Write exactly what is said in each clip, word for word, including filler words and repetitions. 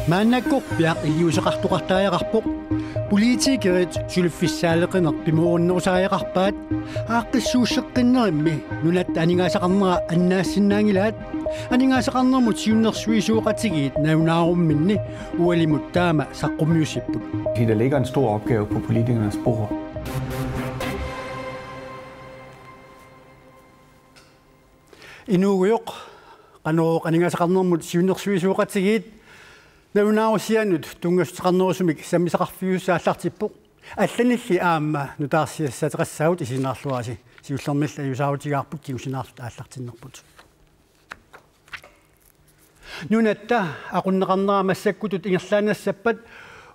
Maannakkorpiaq iliuuseqartoqartariaqarpoq. Politikerit suliffissaaleqineq pimoorunnerusariaqarpaat. Aaqqissuusseqqinnerimmi nunatta aningaasaqarnera annaassinnaanngilaat. Aningaasaqarnermut siunnersuisoqatigiit nalunaarumminni ualimut taama saqqummiussipput. Der ligger en stor opgave på politikernes bord. Inuugujoq, Qanorooq aningaasaqarnermut siunnersuisoqatigiit nalunaarusianut tunngassuteqarnerusumik sammisaqarfiusoq aallartippoq. Allanilli aamma nutaarsiassaateqassaagut, isiginnaarluarisi. Siullermilli ajuusaarutigaarput kingusinaarluta aallartinnerput. Nunatta aqunneqarnera massakkutut ingerlaannassappat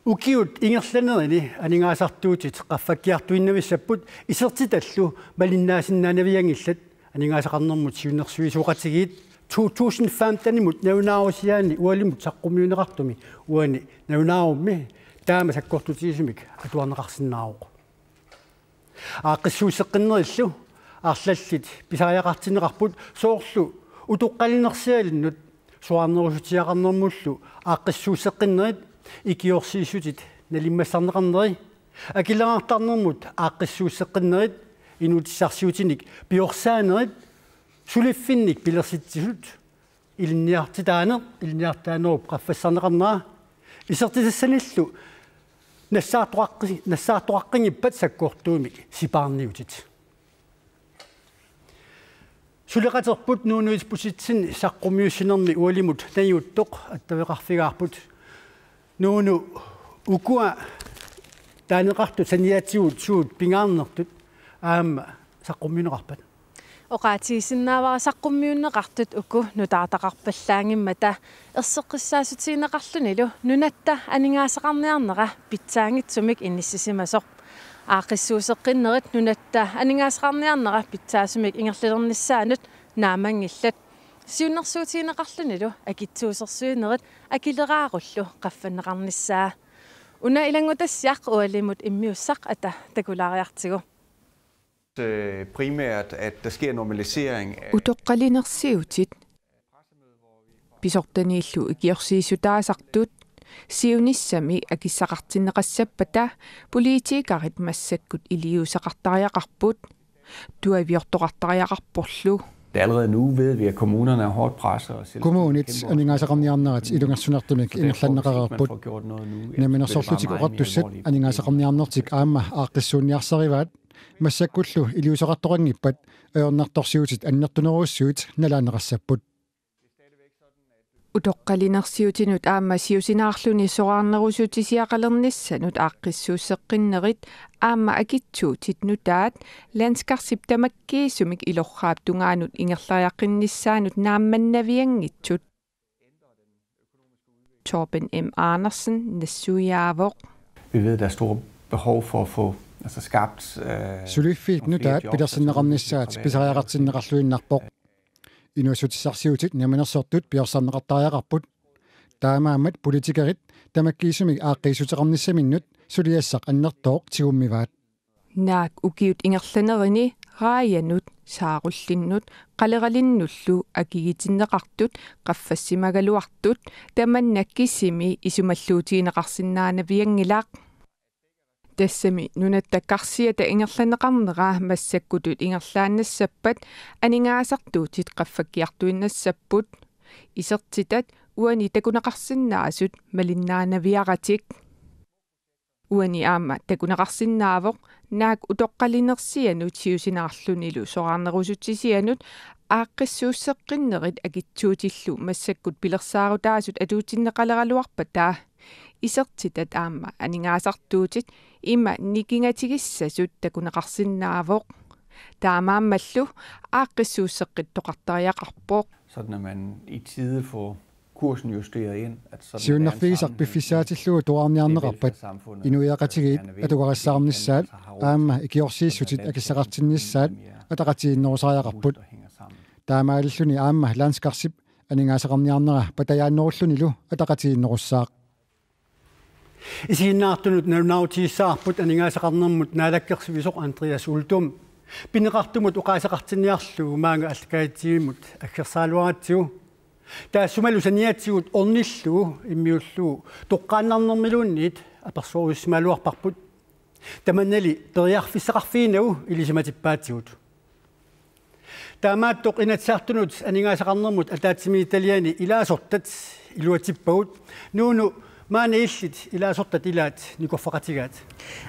ukiut ingerlanerini aningaasartuutit qaffakkiartuinnavissapput, isertitallu malinnaasinnaanavianngillat. Aningaasaqarnermut siunnersuisoqatigiit to tusind femtenimut nalunaarusiaani ualimut saqqummiunneqartumi uani nalunaarummi taama sakkortutigisumik atuarneqarsinnaavoq. Aaqqissuusseqqinnerillu arlallit pisariaqartinneqarput, soorlu utoqqalinersialinnut soraarnerusutsiaqarnermullu aaqqissuusseqqinnerit, ikiorsiissutit nalimmassarneqarneri, akileraartarnermut aaqqissuusseqqinnerit, inuutissarsiutinik piorsaanerit, suliffinnik pilersitsisut, ilinniartitaaneq, ilinniartitaanerup qaffassarneqarnera, isertitassanillu nassaartoqaqqi-, nassaartoqaqqinngippat sakkortuumik sipaarniutit. Suleqaterput Nuunu Isbosethsen saqqummiussinermi ualimut najuuttoq attaveqarfigaarput. Nuunu, ukua taaneqartut saniatigut suut pingaarnertut aamma saqqummiunneqarpat? Oqaatigisinnaavara saqqummiunneqartut uku nutaartaqarpallaanngimmata erseqqissaatigineqarlunilu nunatta aningaasaqarniarnera pitsaanngitsumik inissisimasoq. Aaqqissuusseqqinnerit nunatta aningaasaqarniarnera pitsaasumik ingerlalernissaanut naammanngillat. Siunnersuutigineqarlunilu akitsuusersuinerit akileraarullu qaffanneqarnissaa. Una ilanngutassiaq ualimut immiussaq ata takulaariartigu. Øh, primært, at der sker normalisering af Utoqqalinersiutit pisortaniillu ikiorsiissutaasartut siunissami akissaqartinneqassappata politikerit massakkut iliuuseqartariaqarput, tuaviortoqartariaqarporlu. Allerede nu ved vi, at kommunerne er hårdt presset, og selvstyret Kommunit kæmper også med aningaasaqarniarnerat ilungersunartumik ingerlanneqareerput. Namminersorlutik oqartussat aningaasaqarniarnertik aamma aaqqissuunniarsarivaat, massakkullu iliuuseqartoqanngippat ajornartorsiutit annertunerussuit nalaanneqassapput. Utoqqalinersiutinut aamma siusinaarluni soraarnerusutsisiaqalernissanut aaqqissuusseqqinnerit aamma akitsuutit nutaat landskarsip tamakkiisumik ilorraap tungaanut ingerlariaqqinnissaanut naammannavianngitsut. Torben M. Andersen nassuiaavoq. Vi ved, der er store behov for at få, altså, skabt, øh, Suliffiit nutaat pilersinneqarnissaat pisariaqartinneqarluinnarpoq. Inuussutissarsiutit namminersortut piorsarneqartariaqarput. Taamaammat politikerit tamakkiisumik aaqqiissuteqarnissaminnut suliassaq annertooq tigummivaat. Naak ukiut ingerlanerini raajanut, saarullinnut, qaleralinnullu akigitinneqartut qaffassimagaluartut tamanna kisimi isumalluutigineqarsinnaanavianngilaq. Tassami nunatta karsiata ingerlanneqarnera massakkutut ingerlaannassappat aningaasartuutit qaffakkiartuinnassapput. Isertitat uani takuneqarsinnaasut malinnaanaviaratik. Uani aamma takuneqarsinnaavoq naak utoqqalinersianut siusinaarlunilu soraarnerusutsisianut aaqqissuusseqqinnerit akitsuutillu massakkut pilersaarutaasut atuutsinneqaleraluarpata. Isertitat aamma aningaasartuutit ima nikingatigissasut takuneqarsinnaavoq. Taamaammallu aaqqissuusseqqittoqartariaqarpoq. Sådan at man i tide får kursen justeret ind, at sådan at Siunnerfigisaq piffissaatillugu atuarniarneqarpat, inuiaqatigiit atugarissaarnissaat aamma ikiorsiissutit akissaqartinnissaat ataqatigiinnerusariaqarput. Taamaalilluni aamma landskarsip aningaasaqarniarnera patajaannerullunilu ataqatigiinnerussaaq. Isiginnaartunut nalunaarutigissagaarput aningaasaqarnermut naalakkersuisoq Andreas Uldum. Pineqartumut oqaaseqartinniarlugu maanga allakaatitsimut aggersaraluaratsigu. Taassumalu saniatigut ornillugu immiullugu toqqaannarnermiluunniit apersorusimagaluarparput. Tamannali periarfissaqarfiginagu ilisimatippaatigut. Taamaattoq Inatsisartunut aningaasaqarnermut ataatsimiititaliani ilaasortat iluatsippagut. Nuunu, maani illit ilaasortat ilaat nikorfaqatigaat.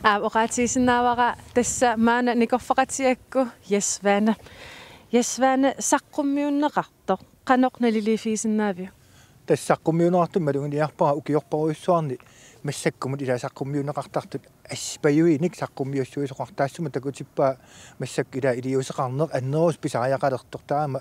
Aa, oqaatigisinnaavara tassa maanna nikorfaqatigigakku Jes Svane. Jes Svane, saqqummiunneqartoq qanoq naliliiffigisinnaaviuk? Tassa saqqummiunneqartut maluginiarpara ukiorparujussuarni massakkumut ilaa saqqummiunneqartartut assipajuinik saqqummiussuisoqartut, taassuma takutippaa massakkut ilaa iliuuseqarneq annerusumik pisariaqalertoq, taama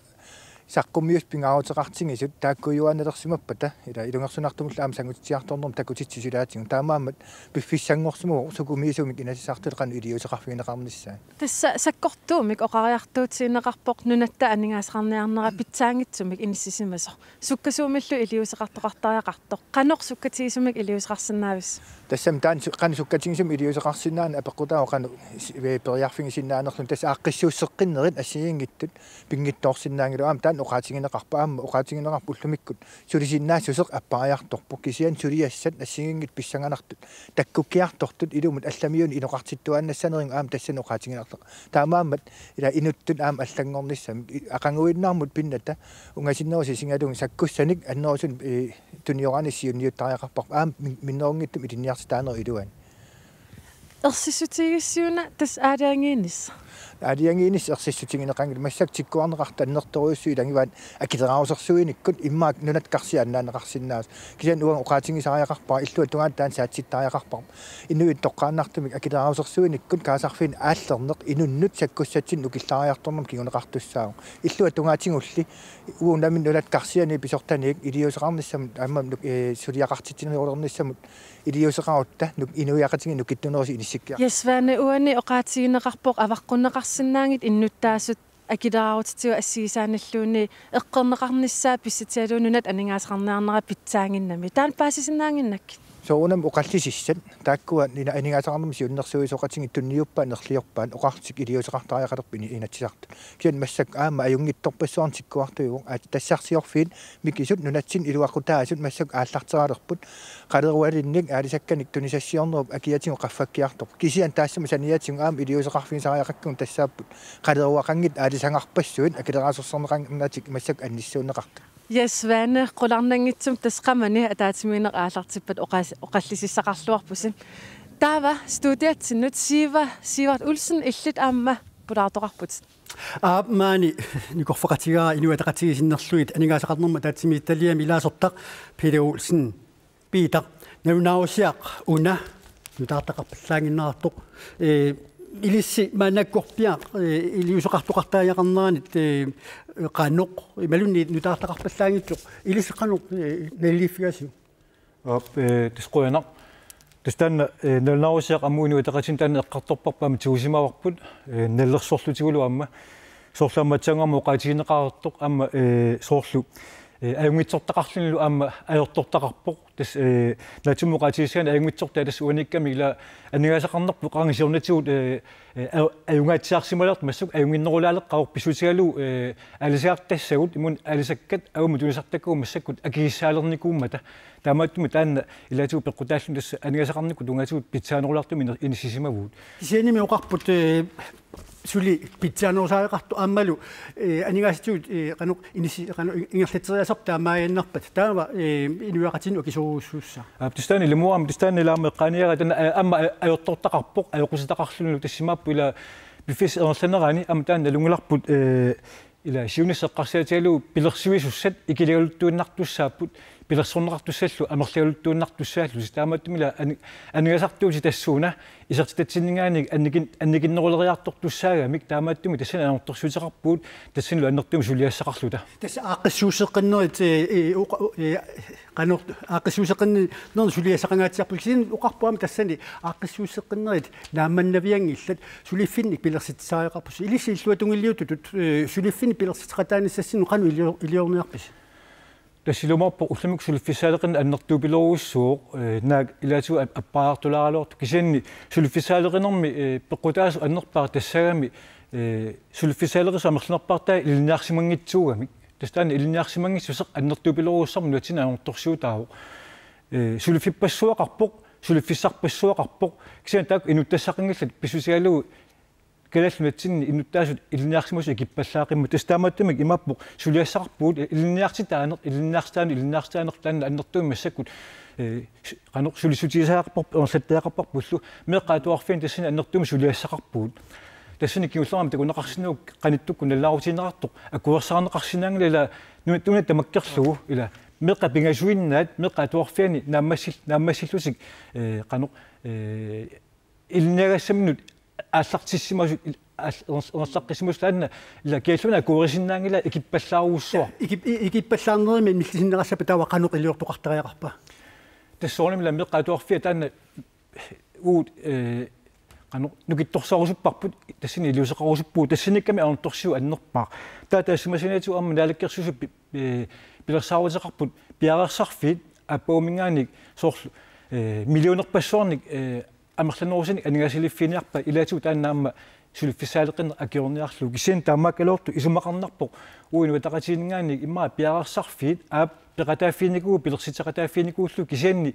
saqqummiussat pingaaruteqartigisut taakkuujuaannalersimappata ilaa ilungersunartumillu aamma sangutitsiartornermut takutitsisoq ilaatigut, taamaammat piffissanngorsimavoq sukumiisumik Inatsisartuni qanoq iliuuseqarfigineqarnissaa. Tassa sakkortuumik oqariartuutigineqarpoq nunatta aningaasaqarniarnera pitsaanngitsumik inissisimasoq. Sukkasuumillu iliuuseqartoqartariaqartoq. Qanoq sukkatigisumik iliuuseqarsinnaavissi? Tassami taanna su-, qanoq sukkatigisumik iliuuseqarsinnaaneq apeqqutaavoq qanoq si-, ee, periarfigisinnaanerluni. Tassa aaqqissuusseqqinnerit assigiinngitsut pinngitsoorsinnaanngilagut. Aamma taanna oqaatigineqarpoq, aamma oqaatigineqarpoq ullumikkut sulisinnaassuseq appariartorpoq. Kisianni suliassat assigiinngitsut pissanganartut takkukkiartortut ilumut allamiunut inoqartittuaannassanerlugu aamma tassani oqaatigineqartarpoq. Taamaammat ilaa inuttut aamma allanngornissamik i-, aqaguinnarmut pinnata ungasinnerusoq isigalugit sakkussanik annerusunik, ee, tunioraanni siunniuttariaqarparput aamma min-, minnerunngitsumik ilinniartitaanerup iluani. Ersissutigigissiuk una tassa aalajangiinissaq? Aalajangiinissaq ersissutigineqanngilaq, massakkut tikkuarneqartut annertoorujussuit ilagivaat akileraarusersuinikkut immaqa nunatta karsia annaanneqarsinnaasoq. Kisianni uanga oqaatigisariaqarpara illuatungaani taanna saatsittariaqarparput. Inuit toqqaannartumik akileraarusersuinikkut kaasarfiini aallerneq inunnut sakkussatsinnut ukillaariartornermut kinguneqartussaavoq. Illuatungaatigulli uagut nammineq nunatta karsiani pisortaniit iliuuseqarnissamut aamma nuk-, ee, suliaqartitsinerulernissamut iliuuseqarutta nuk-, inuiaqatigiit nukittunerusut inissikkiarput. Jes Svane, uani oqaatigineqarpoq avaqqunneqarsinnaanngitsut innuttaasut akileraarutitsigut assigisaanilluunniit eqqorneqarnissaa pissutigalugu nunatta aningaasaqarniarnera pitsaannginnami. Taanna paasisinnaannginnakkit? Soorunami oqallisissat taakkua nina aningaasaqarnermut siunnersuisoqatigiit tunniuppaat nerliorpaat oqartik iliuuseqartariaqalerput ini-, Inatsisartut. Kisianni massakkut aamma ajunngitsorpassuarnik tikkuartuuvoq, aat, tassarsiorfiit mikisut nunatsinni iluaqutaasut massakkut aallarteralerput. Qalerualinnik aalisakkanik tunisassiornerup akiatigut qaffakkiartorpoq. Kisianni taassuma saniatigut aamma iliuuseqarfigisariaqakkagut tassaapput qaleruaqanngitsut aalisagarpassuit akileraarusersorneqanngitsut massakkut annissuunneqartut. Jes Svane, qularnanngitsumik tassa qamani ataatsimiinneq aallartippat oqas-, oqallisissaqarluarpusi. Taava studiatsinnut Siiva Siivart Olsen, illit aamma pulaartoqarputit. Aap, maani nikorfaqatigaara Inuit Ataqatigiit sinnerlugit aningaasaqarnermut ataatsimiititaliami ilaasortaq Peter Olsen. Peter, nalunaarusiaq una nutaartaqarpallaannginnerartoq. Ee, ilissi maannakkorpiaq, ee, iliuuseqartoqartariaqarneranit, ee, qanoq, imaluunniit nutaartaqarpallaanngitsoq, ilissi qanoq, ee, naliliiffigisiuk? Aap, ee, tassa qujanaq. Tassa taanna, ee, nalunaarusiaq aamma Inuit Ataqatigiinni taanna eqqartorparput aamma tigusimavarput, ee, nalilersorlutigulu aamma. Soorlu aamma aatsaannguaq oqaatigineqartoq aamma, ee, soorlu, ee, ajunngitsortaqarlunilu aamma ajortortaqarpoq. Tassa, ee, naatsumik oqaatigissagaanni ajunngitsortaa tassa uaniikkamik ilaa aningaasaqarnerput qanga siornatigut, ee, ee, aju-, ajugaatsiarsimalermat massakkut ajunnginnerulaaleqqavoq pissutigalugu, ee, aalisagartassagut imaluunniit aalisakkat avammut tunisartakkagut massakkut akigissaalernikuummata. Taamaattumik taanna ilaatigut peqqutaalluni tassa aningaasaqarnikkut tungaatigut pitsaanerulaartumik iner-, inissisimavugut. Kisiannimi oqarput, ee, suli pitsaanerusariaqartoq aammalu, ee, aningaasatigut, ee, qanoq inissi-, qanoq ingerlatseriasarput taamaaginnarpat. Taava, ee, inuiaqatigiinnut akisoorujussuussaaq. Aap, tassa taanna ilumoorami, tassa taanna ilaa aamma eqqaaniaraat taanna, ee, aamma a-, ajortortaqarpoq, ajoqusittaqarlunilu tassimaappoq ilaa piffissap ingerlanerani, aamma taanna nalunngilarput, ee, ilaa siunissaq eqqarsaatigalugu pilersuisussat ikiligaluttuinnartussaapput, pilersorneqartussallu amerligaluttuinnartussaallutik. Taamaattumik ilaa ani-, aningaasartuutit tassuuna isertitatsinninngaanniit annikin-, annikinneruleriartortussaagamik, taamaattumik tassani anortorsuuteqarpugut tassanilu annertuumik suliassaqarluta. Tassa aaqqissuusseqqinnerit, ee, ee, oqa-, ee, qanoq aaqqissuusseqqinnerni suliassaqangaatsiarpusi, kisianni oqarpoq aamma tassani aaqqissuusseqqinnerit naammannavianngillat, suliffinnik pilersitsisariaqarpusi. Ilissi illuatungiliuttutut, ee, suliffinnik pilersitseqataanissassinut qanoq ilio-, iliorniarpisi? Tassa ilumoorpoq ullumikkut suliffissaaleqineq annertuupilorujussuuvoq, ee, naak ilaatigut ap-, appariartulaaraluartoq, kisianni suliffissaaleqinermi, ee, peqqutaasoq annerpaaq tassagami, ee, suliffissaaleqisut amerlanerpaartaat ilinniarsimanngitsuugamik. Tassa taanna ilinniarsimanngitsoq annertupiloorujussuarmik nunatsinni ajornartorsiutaavoq. Ee, suliffippassuaqarpoq, suliffissarpassuaqarpoq, kisianni taakku inuttassaqanngillat pissutigalugu Kalaallit Nunatsinni innuttaasut ilinniarsimasut ikippallaaqimmat. Tassa taamaattumik imaappoq suliassaqarpugut ilinniartitaaneq, ilinniartitaaneq, ilinniartitaaneq taanna annertuumik massakkut, ee, s-, qanoq sulissutigisariaqarpar-, ingerlattariaqarparpullu, meeqqat atuarfianni tassani annertuumik suliassaqarpugut. Tassani kingullermi takuneqarsinnaavoq qanittukkut nalunaarutigineqartoq akuersaarneqarsinnaanngilaq, ila nunat, nunat tamakkerlugu, ila meeqqat pingasuinnaat, meeqqat atuarfianni naammassil-, naammassillutik, ee, qanoq, ee, ilinniagassaminnut aallartissimasut, il-, aal-, ers-, ersaqqissimasup taanna, ila kialluuna akuerisinnaanngilaq ikippallaarujussuaq. Ikip-, i-, ikippallaarnermi millisinneqassappat taava qanoq iliortoqartariaqarpa? Tassa soorunami ila meeqqat atuarfiat taanna uut, ee, qanoq nukittorsarusupparput, tassani iliuuseqarusuppugut, tassaniikkami ajornartorsiut annerpaaq. Taava taassuma saniatigut aamma naalakkersuisut pi-, ee, pilersaaruteqarput piareersarfiit aappaaguminngaanniit soorlu, ee, millionerpassuarnik, ee, amerlanerusunik aningaasaliffiiniarpaat, ilaatigut taanna aamma suliffissaaleqinneq akiorniarlugu. Kisianni taamaakkaluartoq isumaqarnarpoq uagut Inuit Ataqatigiinninngaanniit immaqa piareersarfiit aap peqataaffiginikuuagut, pilersitseqataaffiginikuullutik, kisianni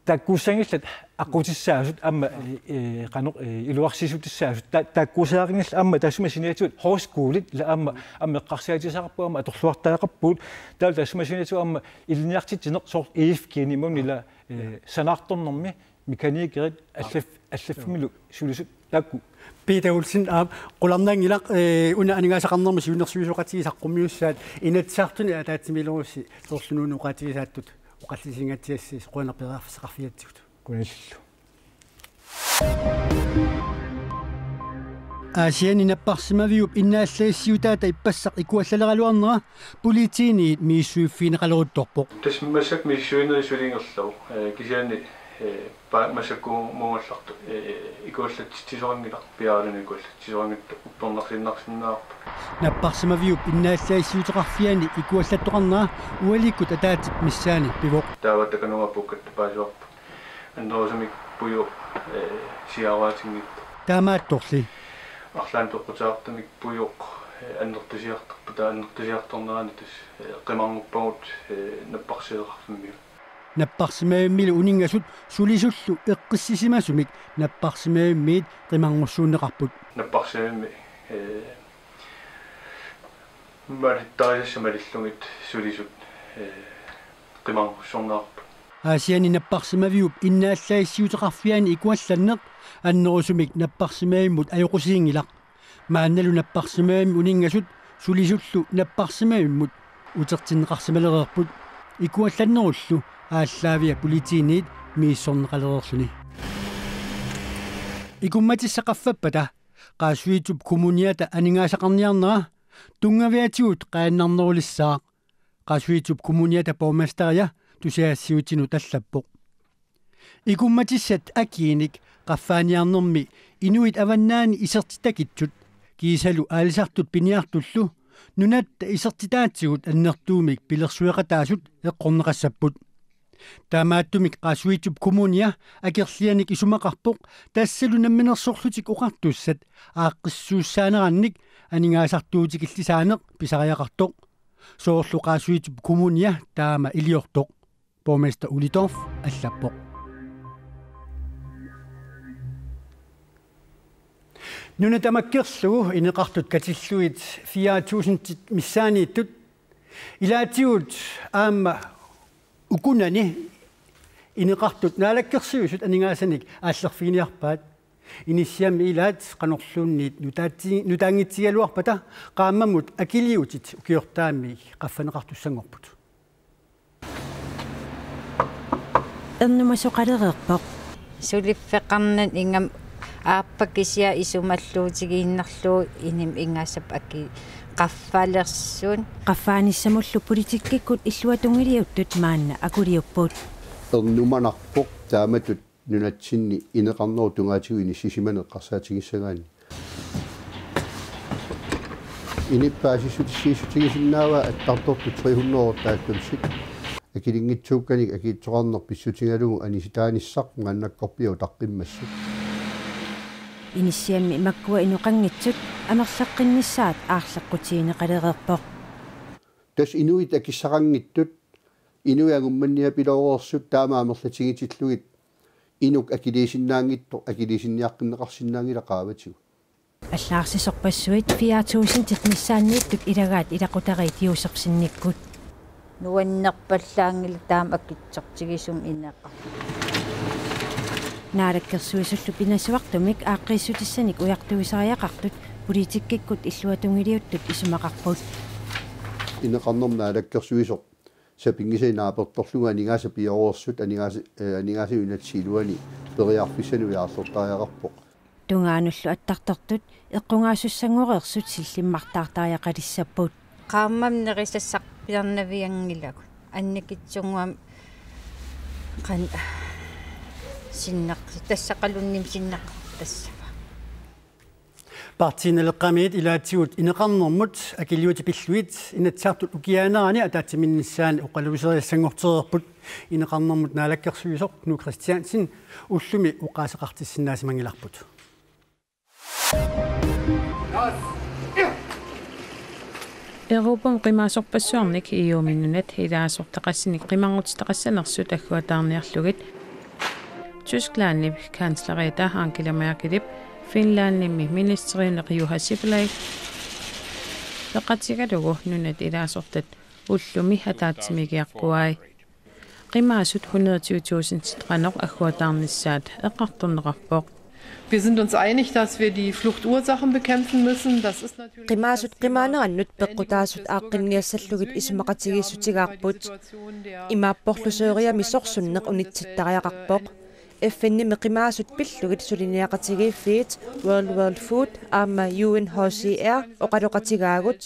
taakkuussanngillat aqqutissaasut aamma, ee, qanoq, ee, iluarsiissutissaasut, ta-, taakkuusariaqanngillat aamma taassuma saniatigut højskolit, ila aamma, aamma eqqarsaatigisariaqarpugut, aamma atorluartariaqarpugut, taavalu taassuma saniatigut aamma ilinniartitsineq soorlu E F G-ni imaluunniit ila, ee, sanaartornermi, mekanikerit, allaf-, allaffimmilu sulisut taakku. Peter Olsen, aap, qularnanngilaq, ee, una aningaasaqarnermut siunnersuisoqatigiit saqqummiussaat Inatsisartuni ataatsimiilerussi soorlu Nuummi oqaatigisaattut oqallisiginngatsiassi, qujanaq periarfissaqarfigatsigut. Qujanarlu. Aasianni napparsimaviup innaallagissiutaata ippassaq ikuallaleraluarnera politiinit misissuiffigineqaleruttorpoq. Tassa massakkut misissuinerit suli ingerlavoq, ee, kisianni, ee, pa-, massakkumut muungallartoq, ee, ikuallatsitsisoqanngilaq, piaaraluni ikuallatsitsisoqanngitsoq uppernarsiinnarsinnaavarput. Napparsimaviup innaallagissiuteqarfiani ikuallattoqarnera ualikkut ataatsip missaani pivoq. Taava takanunga puukkatta paasivarput. Annerusumik pujuuq, ee, siaruatinngitsoq. Taamaattorli. Arlaannik peqqutigaartumik pujuuq, ee, annertusiartorpoq, taava annertusiartornerani tassa, ee, qimarnguppagut, ee, napparsisoqarfimmiut. Napparsimavimmilu uninngasut sulisullu eqqissisimasumik napparsimavimmiit qimarngussuunneqarput. Napparsimavimmi, ee, malittarisassat malillugit sulisut, ee, qimarngussuunneqarput. Aasianni napparsimaviup innaallagissiuteqarfiani ikuallanneq annerusumik napparsimavimmut ajoqusiinngilaq. Maannalu napparsimavimmi uninngasut sulisullu napparsimavimmut utertinneqarsimalereerput, ikuallannerullu aallaavia politiinit misissorneqalereerluni. Ikummatissaq qaffappata Qaasuitsup Kommuniata aningaasaqarniarnera tunngaviatigut qaannarnerulissaaq, Qaasuitsup Kommuniata borgmesteria tusagassiutinut allappoq. Ikummatissat akiinik qaffaaniarnermi inuit avannaani isertitakitsut kiisalu aalisartut piniartullu nunatta isertitaatigut annertuumik pilersueqataasut eqqorneqassapput. Taamaattumik Qaasuitsup Kommunia akerlianik isumaqarpoq tassalu namminersorlutik oqartussat aaqqissuussaanerannik aningaasartuutikillisaaneq pisariaqartoq. Soorlu Qaasuitsup Kommunia taama iliortoq, borgmester Ole Dorph allappoq. Nuna tamakkerlugu ineqartut katillugit fire tusindit missaanniittut ilaatigut aamma ukunani ineqartut Naalakkersuisut aningaasanik aallerfiginiarpaat. Inissiammi ilaat qanorluunniit nutaatsi-, nutaanngitsigigaluarpata qaammammut akiliutit ukiortaami qaffaneqartussanngorput. Ernumasoqalereerpoq. Suliffeqarnani ingammik aappaat kisiat isumalluutigiinnarlugu inimi ingasaap aki qaffalersut. Qaffaanissamullu politikkikkut illuatungiliuttut maanna akuliupput. Ernumanarpoq taamatut nunatsinni ineqarnerup tungaatigut inissisimaneq eqqarsaatigissagaanni. Inip paasissutissiissutigisinnaavaa attartortut tre hundrede otteoghalvfemsit. Akilinngitsuukkanik akiitsoqarneq pissutigalugu anisitaanissaq maannakkorpiaq utaqqimmassuk. Inissiammi makkua inoqanngitsut amerlaqqinnissaat aarleqqutigineqalereerpoq. Tassa inuit akissaqanngitsut, inuit angummanniapilooreersut taama amerlatigitillugit inuk akiliisinnaanngitsoq akiliisinniaqqinneqarsinnaanngilaq qaavatigut. Allaarsisorpassuit fire tusindit missaanniittut ilagaat ilaqutariit Josefsenikkut. Nuannerpallaanngilaq taama akitsortigisumik ineqartoq. Naalakkersuisullu pinasuartumik aaqqiissutissanik ujartuisariaqartut politikkikkut illuatungiliuttut isumaqarput. Ineqarnermut naalakkersuisoq sapinngisanik naapertorlugu aningaasat pioreersut aningaasa-, eh, aningaasat inatsisit iluanni periarfissanik ujaarlertariaqarpoq. Tungaanullu attartortut eqqugaasussanngoreersut sillimmartaartariaqalissapput. Qaammammi nerisassarpiarnavianngilagut. Annikitsunnguamik qan-, sinneq-, tassaqaluunniit sinneqartassava. Partii Naleqqamiit ilaatigut ineqarnermut akiliutit pillugit Inatsisartut ukiaanerani ataatsimiinnissaanni oqaluuseriassanngortereerput. Ineqarnermut naalakkersuisoq Knud Kristiansen ullumi oqaaseqartissinnaasimanngillarput. Europami qimaasorpassuarnik E U-mi nunat ilaasortaqassinik qimarngutitaqassanersut agguataarniarlugit Tysklandip kansleriata Angela Merkelip Finlandimi ministeriuneq Juha Sipilä peqatigalugu nunat ilaasortat ullumi ataatsimiigiaqquai. Qimaasut hundrede tyve tusindit qanoq agguataarnissaat eqqartorneqarpoq. Wir sind uns einig, dass wir die Fluchtursachen bekämpfen müssen. Das ist natürlich Qimaasut qimaanerannut peqqutaasut aaqqinniassallugit isumaqatigiissutigaarput. Imaapporlu Syriami sorsunneq unitsittariaqarpoq. F N-imi qimaasut pillugit suliniaqatigiiffiit World World Food aamma U N H C R oqaloqatigaagut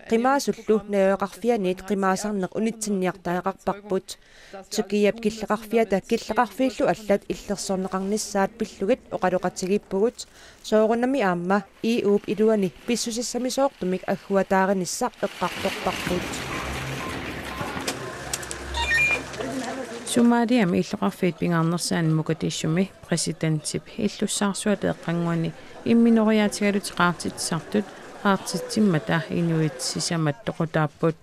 qimaasullu najugaqarfianiit qimaasarneq unitsinniartariaqarparput. Tyrkiap killeqarfiata killeqarfiillu allat illersorneqarnissaat pillugit oqaloqatigiippugut, soorunami aamma E U-p iluani pissusissamisoortumik agguataarinissaq eqqartorparput. Somaliami illoqarfiit pingaarnersaanni Mogadishumi præsidentip illussaarsuata eqqannguani imminoriaatigalutik qaartitsisartut qaartitsimmata inuit sisamat toqutaapput.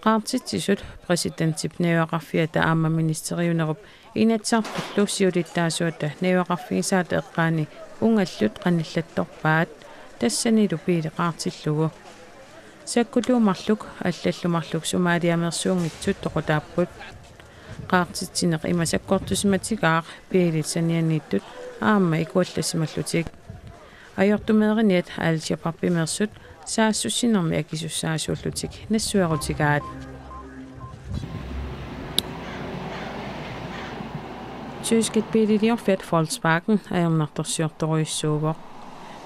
Qaartitsisut præsidentip najugaqarfiata aamma ministeriunerup Inatsisartullu siulittaasuata najugaqarfigisaata eqqaani ungallut qanillattorpaat, tassanilu biili qaartillugu. Sakkutuut marluk allallu marluk Somaliameersuunngitsut toqutaapput. Qaartitsineq ima sakkortusimatigaaq biilit sanianiittut aamma ikuallassimallutik. Ajortumeeriniat Al-Shababimeersut saassussinermi akisussaasuullutik nassuerutigaat. Tyskit biililiorfiat Volkswagen ajornartorsiortorujussuuvoq.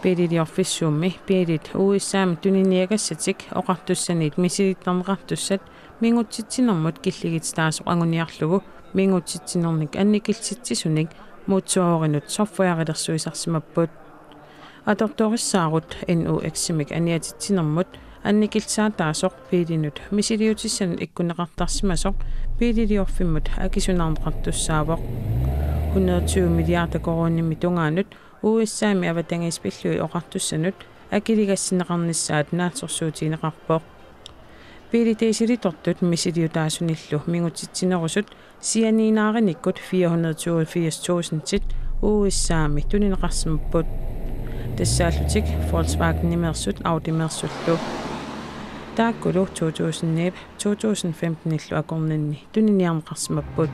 Biililiorfissuummi biilit U S A-mi tuniniagassatik oqartussaniit misilittarneqartussat mingutsitsinermut killigititaasoq anguniarlugu mingutsitsinernik annikillisitsisunik motorinut softwarelersuisarsimapput. Atortorissaarut N O X-imik aniatitsinermut annikillisaataasoq biilinut misiliutissanut ikkunneqartarsimasoq biililiorfimmut akisunaarneqartussaavoq. Hundrede tyve milliarder koruuninik tungaanut U S A-mi avatangiisit pillugit oqartussanut akiligassinneqarnissaat naatsorsuutigineqarpoq. Biilit dieselitortut misiliutaasunillu mingutsitsinerusut sianiinaarinikkut fire hundrede toogfirs tusindit U S A-mi tunineqarsimapput. Tassaallutik Volkswagenimeersut Audimeersullu. Taakkulu to tusind ni, to tusind femten-illu akornanni tuniniarneqarsimapput.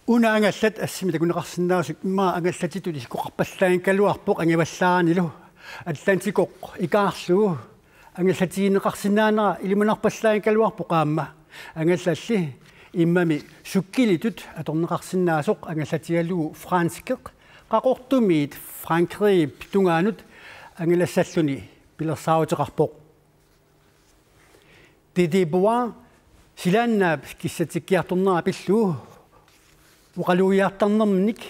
Una angallat assimi takuneqarsinnaasut immaqa angallatitut isikkoqarpallaanngikkaluarpoq angivallaaranilu. Atlantikoq ikaarlugu angallatigineqarsinnaanera ilimanarpallaanngikkaluarpoq aamma. Angallalli immami sukkilitut atorneqarsinnaasoq angallatigalugu franskit qaqortumiit Frankrigip tungaanut angalassalluni pilersaaruteqarpoq. Didier Bois silaannaap kissatikkiartornera pillugu oqalugiartarnerminnik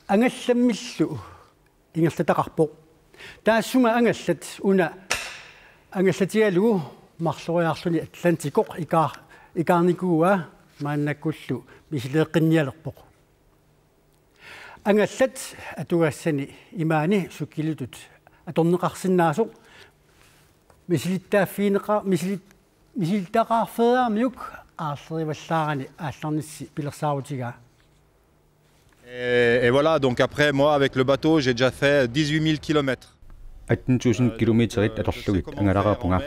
angallammillu ingerlataqarpoq. Taassuma angallat una angallatigalugu marloriarluni Atlantikoq ikaar-, ikaarnikuuaa maannakkullu misileeqqinnialerpoq. Angallat atugassani imaani sukkilitut atorneqarsinnaasoq misilittaaffigineqa-, misilit-, misilittagaqarfeeraarmiuk aarlerivallaarani aallarnissi pilersaarutigaa. Et, et voilà, donc après, moi, avec le bateau, j'ai déjà fait dix-huit mille kilomètres. Atten tusind kilometerit atorlugit angalariarpunga.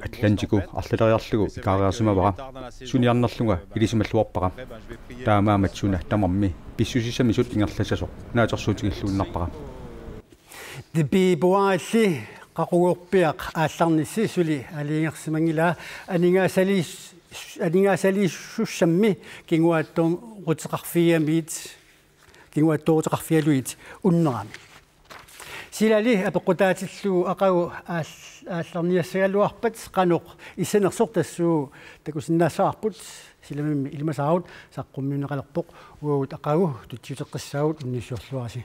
Atlantiku arlaleriarlugu ikaariarsimavara. Suniarnerlunga ilisimalluarpara. Taamaammat suna tamarmi pissusissamisut ingerlassasoq naatsorsuutigilluinnarpara. Tipi puaalli qaqugorpiaq aallarnissi suli aalajangersimanngilaa aningaasaliis-, aningaasaliissussammi kinguaattooruteqarfiamiit, kinguaattooruteqarfigalugit unnerami. Silali apeqqutaatillugu aqagu aal-, aallarniassagaluarpat qanoq issanersoq tassuugu takusinnaassavarput, silamimmi ilimasaarut saqqummiunneqalerpoq, uagut aqagu tutsiuteqqissaagut unnissiorluarisi.